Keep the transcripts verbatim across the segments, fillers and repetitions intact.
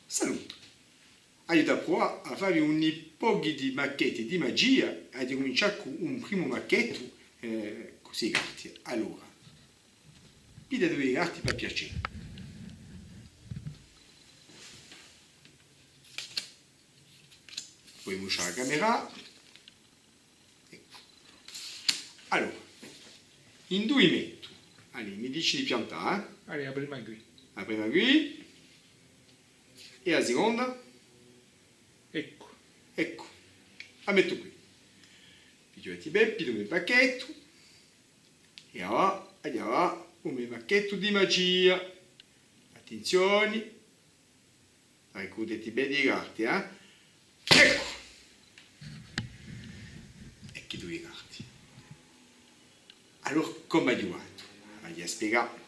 Salute! Aghju da pruvà à fà vi un pocu di macchetti di magia, aghju da cumincià cù un primu macchettu, eh, cù sei carti. Allora, pigliate duie carti per piacè. Poi muscià a camera. Eccu. Allora, induve mettu? Allez, mi dici di piantà, eh? Allez, a prima quì. A prima quì. È a siconda? Eccu. Eccu. A mettu quì. Fighjuleti bè, pigliu u me pacchettu. È avà, è avà, u me pacchettu di magia. Attenzioni. Arricurdeti bè di e carti, eh? Eccu! Eccu i dui carti. Allora, cumu aghju fattu? Aghju da spiegà.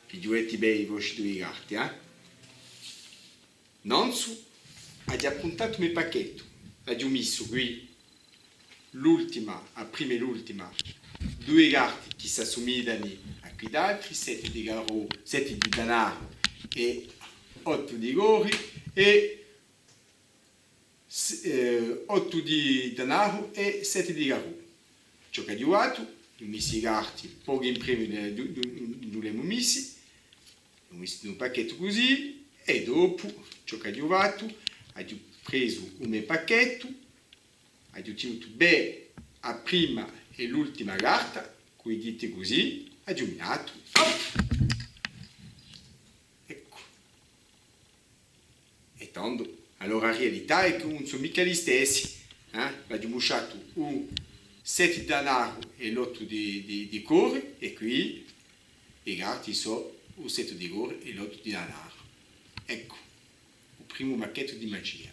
Fighjuleti bè i vostri dui carti, eh? Nanzu, aghju appuntatu u me pacchettu. Aghju missu quì l'ultima, a prima è l'ultima, dui carti chì s'assumigliani à quiddi altri, sette di carru, sette di danaru è ottu di cori, è s-, eh, ottu di danaru è sette di carru. Ciò ch'aghju fattu, aghju missu i carti, pocu in primu, eh, du-, du-, induve l'emu missi, aghju missu in un pacchettu cusì, è dopu, ciò ch'aghju fattu, aghju presu u me pacchettu, aghju tinutu bè a prima è l'ultima carta, cù i diti cusì, aghju minatu, op! Eccu. È tandu, allora a realità hè chì ùn sò micca listessi, eh? L'aghju musciatu u sette di danaru è l'ottu di, di, di cori, è quì i carti sò u sette di cori è l'ottu di danaru. Eccu, u primu pacchettu di magia.